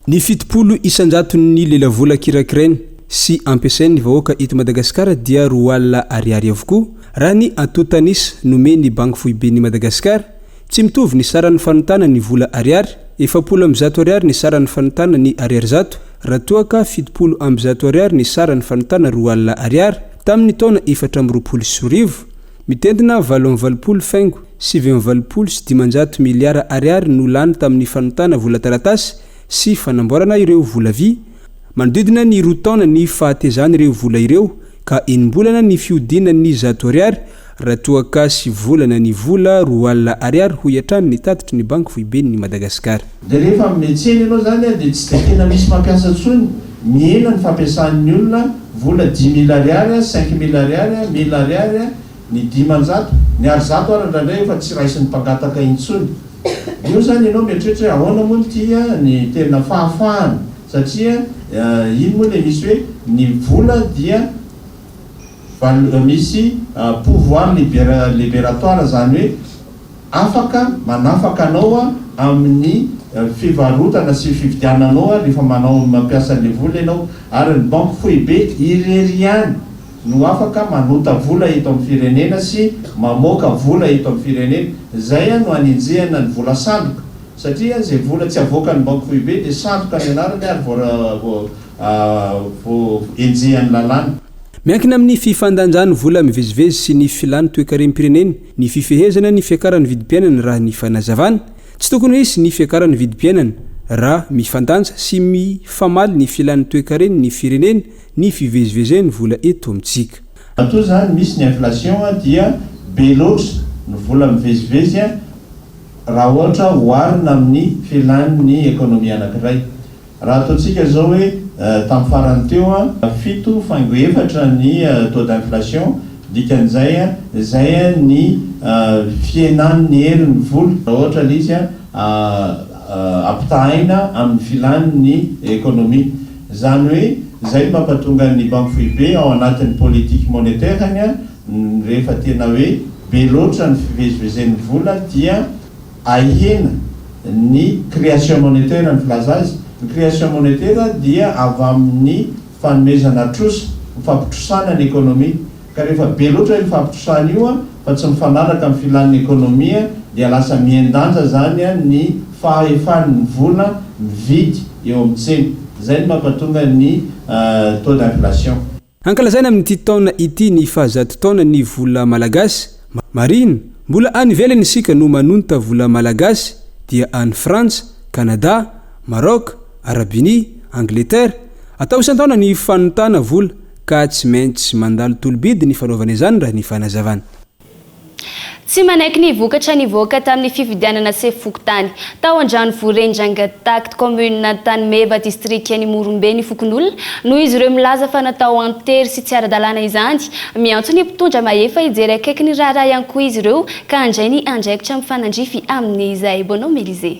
Ny 70 isan-jaton'ny lelavola kirakiraina. sy ampiasain'ny vahoaka eto Madagasikara dia 20 000 ariary avokoa, raha ny antontan'isa nomen'ny Banky Foiben'i Madagasikara. Tsy mitovy ny saran'ny fanontana ny vola ariary, 140 ariary ny saran'ny fanontana ny ariary zato, raha toa ka 170 ariary ny saran'ny fanontana 20 000 ariary, tamin'ny taona 2024. Mitentina 88 faingo 589 miliara ariary no lany tamin'ny fanontana vola taratasy sy fanamboarana ireo vola vy. Manodidina ny roa taona ny fahatezan'ireo vola ireo ka enim-bolana ny fihodinan'ny zato ariary raha toa ka sivy volana ny vola 20 000 ariary hoy hatrany ny tatitry ny Banky Foiben'i Madagasikara. Dia rehefa miantsena ianao izany dia tsy dia tena misy mampiasa intsony, mihena ny fampiasan'ny olona vola dix mille ariary, cinq mille ariary, mille ariary, ny 500, ny arizato ary indraindray efa tsy raisin'ny mpangataka intsony. Eo izany ianao mieritreritra hoe ahoana moa ity ny tena fahafahana satria iny moa ilay misy hoe ny vola dia val misy pouvoir libératoire izany hoe afaka manafaka anao amin'ny fivarotana sy fividiananao rehefa manao mampiasa an'ilay vola ianao ary ny banky foibe irery ihany no afaka manota vola eto amin'ny firenena sy mamoaka vola eto amin'ny firenena izay no anenjehana ny vola sandoka satria izay vola tsy avoakan'ny banky foibe dia sandoka ny anarany ary vao vao enjehan'ny lalàna. Miankina amin'ny fifandanjan'ny vola mivezivezy sy ny filan'ny toekarem-pirenena ny fifehezana ny fiakaran'ny vidim-piainana raha ny fanazavana. Tsy tokony hisy ny fiakaran'ny vidim-piainana raha mifandanja sy mifamaly ny filan'ny toekaren'ny firenena ny fivezivezen'ny vola eto amintsika. Matoa izany misy ny inflation dia be loatra ny vola mivezivezy raha ohatra oharina amin'ny filan'ny ekonomia anankiray. Raha ataontsika izao hoe tamin'ny farany teo, fito faingo efatra ny taux d'inflation, dikan'izay izay ny fihenan'ny herin'ny vola raha ohatra ilay izy ampitahaina amin'ny filan'ny ekonomia. Izany hoe izay no mampatonga ny Banky Foibe ao anatin'ny politique monétaire-ny rehefa tena hoe be loatra ny fivezivezen'ny vola dia Ahena ny création monétaire ny filaza azy. Ny création monétaire dia avy amin'ny fanomezana trosa, ny fampitrosana ny économie. Ka rehefa be loatra io fampitrosana io fa tsy mifanaraka amin'ny filan'ny économie dia lasa mihen-danja izany ny fahefan'ny vola mividy eo amin'ny tsena. Izay no mampatonga ny taux d'inflation. Ankalazaina amin'ity taona ity ny fahazato taona ny vola malagasy. Marihina, mbola any ivelany isika no manonta vola malagasy dia any Frantsa, Canada, Maroc, Arabie-Unie, Angleterre. Atao isan-taona ny fanontana vola ka tsy maintsy mandalo tolo-bidy ny fanaovana izany raha ny fanazavana. Tsy manaiky ny vokatra nivoaka tamin'ny fifidianana sefo fokontany tao Andranovorendrangataky kaominina Antanimeva distrikan'i Morombe ny fokonolona noho izy ireo milaza fa natao an-tery sy tsy ara-dalàna izany. Miantso ny mpitondra mahefa hijery akaiky ny raharaha ihany koa izy ireo ka handray ny andraikitra mifanandrify amin'izay. Bonhomme Elysée.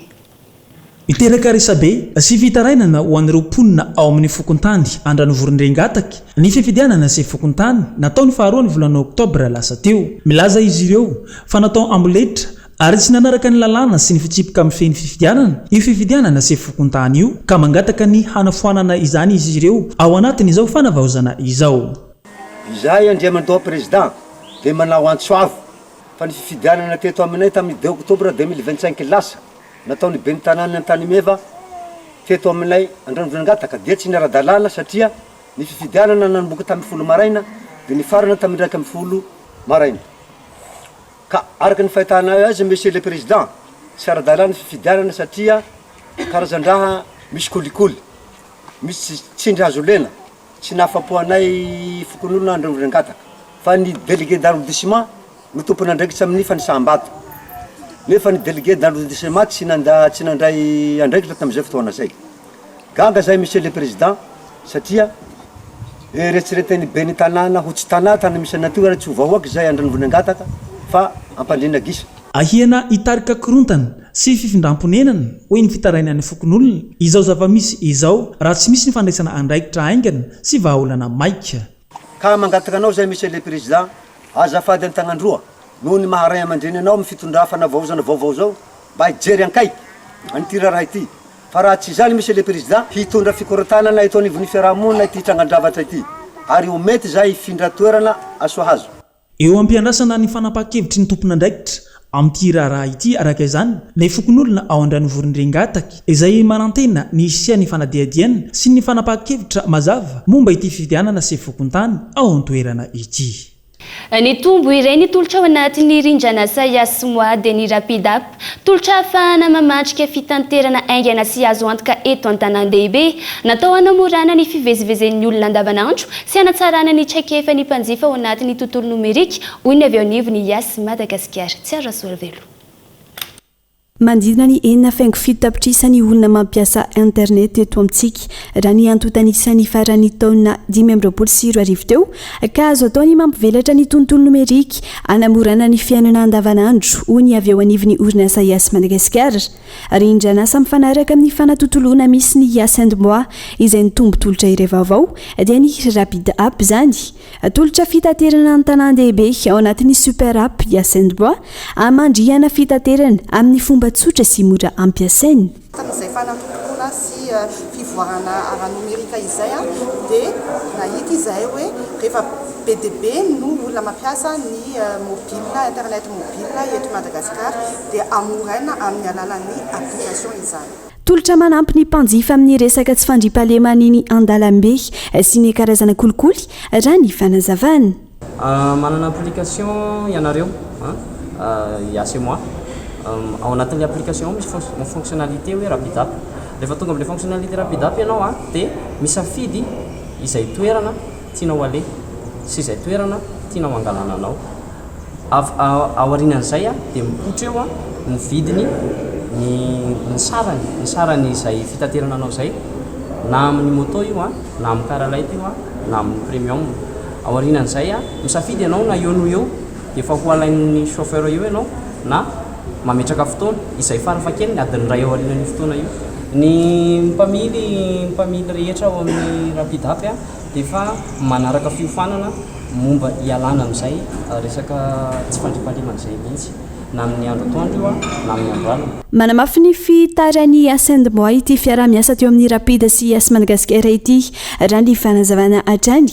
Miteraka resabe sy fitarainana ho an'ireo mponina ao amin'ny fokontany Andranovorondrengataky ny fifidianana sefo fokontany natao ny faharoa ny volana oktobra lasa teo. Milaza izy ireo fa natao amboletra ary tsy nanaraka ny lalàna sy ny fitsipika mifehy ny fifidianana io fifidianana sefo fokontany io ka mangataka ny hanafoanana izany izy ireo ao anatin'izao fanavaozana izao. Izahay Andriamandoa Président dia manao antso avo fa ny fifidianana teto aminay tamin'ny deux octobre 2025 lasa nataon'ny ben'ny tanànan'i Antanimeva teto aminay Andranovolangataka dia tsy niara-dalàna satria ny fifidianana nanomboka tamin'ny folo maraina dia nifarana tamin'ny 11 maraina. Ka araka ny fahitanay azy Monsieur le Président, tsy ara-dalàna ny fifidianana satria karazan-draha misy kolikoly, misy tsindry hazo lena, tsy nahafapo anay fokonolona Andranovolangataka fa ny délégué d'arrondissement no tompon'andraikitra amin'ny fanisam-bato. Nefa ny délégué d'arrondissement tsy nanda tsy nandray andraikitra tamin'izay fotoana izay. Gaga zahay Monsieur le Président satria eretreretin'ny ben'ny tanàna ho tsy tanà tany misy anay aty ary tsy ho vahoaka izay Andranovonangataka fa Ampandriana gisa. Ahiana hitarika korontana sy fifindram-ponenana, hoy ny fitarainan'ny fokonolona, izao zava-misy izao raha tsy misy ny fandraisana andraikitra haingana sy vahaolana maika. Ka mangataka anao zay Monsieur le Président, azafady an-tagnandroa, noho ny maha ray aman-dreny anao amin'ny fitondra fanavaozana vaovao zao, mba hijery ankaiky an'ity raharaha ity, Fa raha tsy izany Monsieur le Président, hitondra fikorontanana eto anivon'ny fiaraha-monina ity trangan-javatra ity, ary ho mety izahay hifindra toerana Soahazo. Eo am-piandrasana ny fanapahan-kevitry ny tompon'andraikitra amin'ity raharaha ity araka izany ny fokonolona ao Andranovorindrengataky izay manantena ny hisian'ny fanadihadiana sy ny fanapahan-kevitra mazava momba ity fifidianana sefo fokontany ao an-toerana ity. Nitombo iray ny tolotra ao anatin'ny rindran'asa Yas-moi dia ny Rapid App, tolotra ahafahana mamandrika fitanterana haingana sy azo antoka eto an-tanàn-dehibe. Natao hanamorana ny fivezivezen'ny olona andavanandro sy hanatsarana ny traikefan'ny mpanjifa ao anatin'ny tontolo nomerika, hoy ny avy eo anivon'ny Yas Madagasikara. Tsiaro Rasoarivelo. Manodidina ny 6,7 tapitrisa ny olona mampiasa internet eto amintsika, raha ny antontan'isan'ny faran'ny taona 2025 teo, ka azo atao ny mampivelatra ny tontolo nomerika hanamorana ny fiainana andavanandro, hoy ny avy eo anivon'ny orinasa Yas Madagasikara. Rindran'asa mifanaraka amin'ny fanatontoloana misy ny Yas and Moi izay nitombo tolotra iray vaovao, dia ny Rapid App izany. Tolotra fitaterana an-tanàn-dehibe ao anatin'ny Super App Yasendboa, hamandrihana fitaterana amin'ny fomba tsotra sy mora ampiasaina. Tamin'izay fanatontoloana sy fivoarana ara-nomerika izay dia nahita izahay hoe rehefa be dia be no olona mampiasa ny mobile, internet mobile eto Madagasikara dia hamoraina amin'ny alalan'ny application izany. Tolotra manampy ny mpanjifa amin'ny resaka tsy fandriampahalemana eny an-dalambe sy ny karazana kolikoly, raha ny fanazavana. Manana application ianareo an, Yas et moi. Ao anatin'ilay application ao misy fonctionnalité hoe rapid app. Rehefa tonga amin'ilay fonctionnalité rapid app ianao an, dia misafidy izay toerana tianao aleha sy izay toerana tianao hangalana anao. Av aorianan'izay dia mipoitra eo ny vidiny, ny ny sarany, ny saran'izay fitaterana anao izay, na amin'ny moto io na amin'ny car light io na amin'ny premium. Aorianan'izay, misafidy ianao na eo noho eo dia efa ho alain'ny chauffeur eo ianao na mametraka fotoana, izay farafahakeliny adiny iray aorianan'io fotoana io. Ny mpamily mpamily rehetra ao amin'ny Rapid App dia efa manaraka fiofanana momba hialana amin'izay resaka tsy fandriampahalemana izay mihitsy, na amin'ny andro atoandro io na amin'ny andro alina. Manamafy ny fitaran'ny Ascend Moi ity fiaraha-miasa teo amin'ny Rapid sy Yas Madagascar ity, raha ny fanazavana hatrany.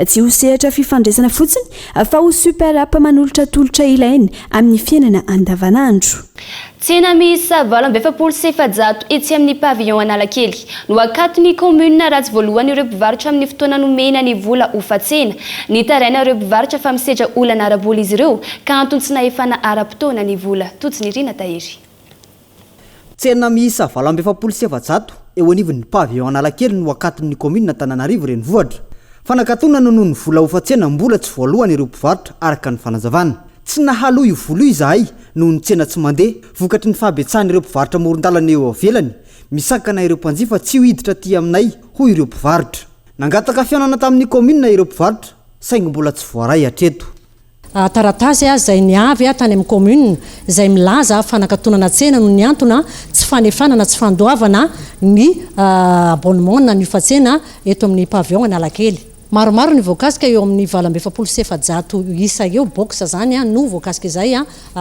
Tsy ho sehatra fifandraisana fotsiny fa ho super app manolotra tolotra ilaina amin'ny fiainana andavanandro. Tsena miisa 448 etsy amin'ny Pavillon Analakely no akaton'ny kaominina raha tsy voalohany ireo mpivarotra amin'ny fotoana nomena ny vola hofa-tsena. Nitaraina ireo mpivarotra fa misedra olana ara-bola izy ireo ka antony tsy nahefana ara-potoana ny vola. Tojo Nirina Tahiry. Tsena miisa 448 eo anivon'ny Pavillon Analakely no akaton'ny kaominina Antananarivo Renivohitra. Fanakatonana noho ny vola hofa-tsena mbola tsy voalohany ireo mpivarotra araka ny fanazavana. Tsy nahaloa io vola io izahay noho ny tsena tsy mandeha, vokatry ny fahabetsahan'ireo mpivarotra amoron-dalana eo ivelany, misakana ireo mpanjifa tsy ho hiditra aty aminay, hoy ireo mpivarotra. Nangataka fihaonana tamin'ny kaominina ireo mpivarotra, saingy mbola tsy voaray hatreto. Taratasy izay niavy tany amin'ny commune izay milaza fanakatonana tsena noho ny antona tsy fanefana na tsy fandoavana ny abonnement na ny hofa-tsena eto amin'ny pavillon Analakely. Maromaro ny voakasika eo amin'ny 448 isa eo, box zany no voakasika izay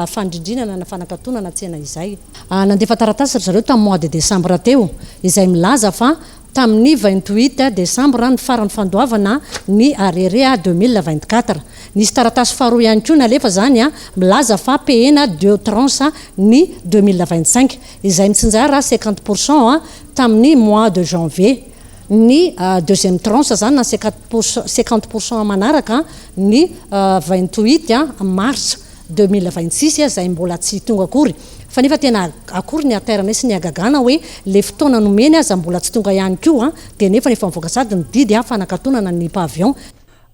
fandrindrinana na fanakatonana tsena izay. Nandefa taratasy ry zareo tamin'ny mois de décembre teo izay milaza fa tamin'ny 28 décembre ny faran'ny fandoavana ny arriéré 2024. Nisy taratasy faharoa ihany koa nalefa zany milaza fa payena deux tranches ny 2025 izay mitsinjara 50 pour cent tamin'ny mois de janvier. Ny deuxième tranche zany na 50 pour cent manaraka ny 28 mars 2026 izay mbola tsy tonga akory. Fa nefa tena akory ny hatairana sy ny hagagana hoe le fotoana nomeny aza mbola tsy tonga ihany koa dia nefa efa mivoaka sady ny didy fanakatonana ny pavillon.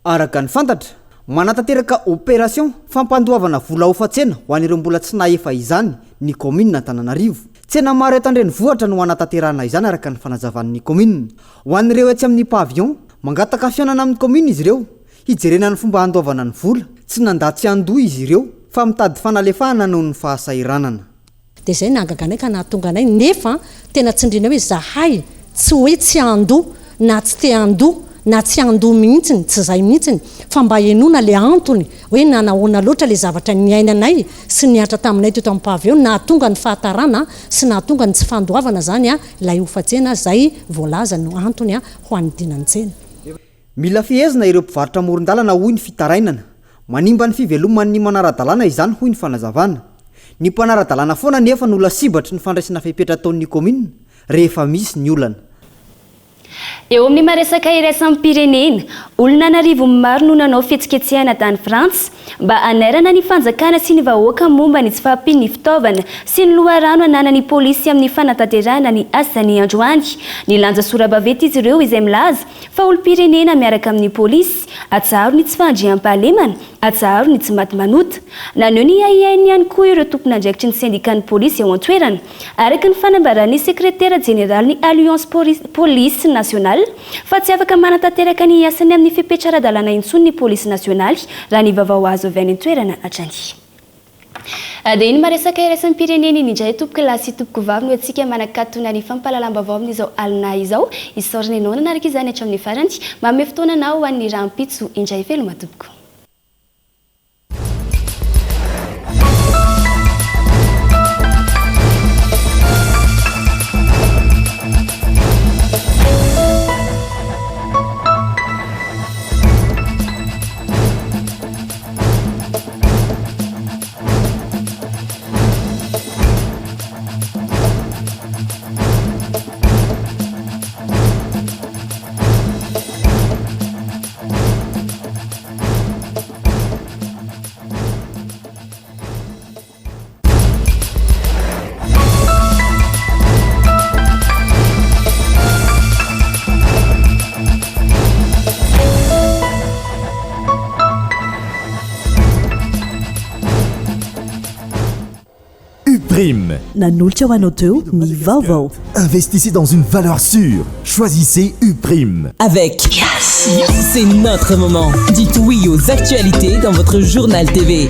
Araka ny fantatra, manatanteraka opération fampandoavana vola hofa-tsena ho an'ireo mbola tsy nahefa izany ny kaominina Antananarivo. Tsena maro eto an-drenivohitra no hanatanterahana izany araka ny fanazavan'ny kaominina. Ho an'ireo etsy amin'ny pavillon, mangataka fihaonana amin'ny kaominina izy ireo hijerena ny fomba handoavana ny vola. Tsy nandà tsy handoa izy ireo fa mitady fanalefahana noho ny fahasahiranana. Dia izay nahagaga anay ka nahatonga anay nefa tena tsindriana hoe zahay tsy hoe tsy handoa na tsy te handoa. na tsy handoa mihitsiny, tsy izay mihitsiny, fa mba henoina le antony hoe nanahoana loatra le zavatra niainanay sy nihatra taminay teto amin'ny pavillon nahatonga ny fahatarana sy nahatonga ny tsy fandoavana izany ilay hofa-tsena izay voalaza no antony ho hanidina ny tsena. Mila fehezina ireo mpivarotra amoron-dalana hoy ny fitarainana. Manimba ny fiveloman'ny manara-dalàna izany hoy ny fanazavana. Ny mpanara-dalàna foana anefa no lasibatry ny fandraisana fepetra ataon'ny kaominina rehefa misy ny olana. Eo amin'ny maresaka iraisam-pirenena, olona an'arivony maro no nanao fihetsiketsehana tany Frantsa mba hanairana ny fanjakana sy ny vahoaka momba ny tsy fahampian'ny fitaovana sy ny loharano ananan'ny polisy amin'ny fanatanterahana ny asany androany. Nilanja sora-baventy izy ireo izay milaza fa olom-pirenena miaraka amin'ny polisy, atsaharo ny tsy fahandriampahalemana, atsaharo ny tsy maty manota. Naneho ny ahiahiny ihany koa ireo tompon'andraikitry ny sendikan'ny polisy ao an-toerana. Araka ny fanambaran'ny sekretera jeneralin'ny Alliance Police Nationale fa tsy afaka manatanteraka ny asany amin'ny fepetra ara-dalàna intsony ny polisy nasionaly raha ny vaovao azo avy any an-toerana hatrany. Dia iny maresaka iraisam-pirenena iny indray tompoko lahy sy tompoko vavy no antsika manakatona ny fampahalalam-baovao amin'izao alina izao. Isaorana ianao nanaraka izany hatramin'ny farany. Manome fotoana anao ho an'ny rahampitso indray veloma tompoko. Uprime. Nanolotra ho anao teo ny vaovao. Investissez dans une valeur sûre. Choisissez Uprime. Avec Yes, c'est notre moment. Dites oui aux actualités dans votre journal TV.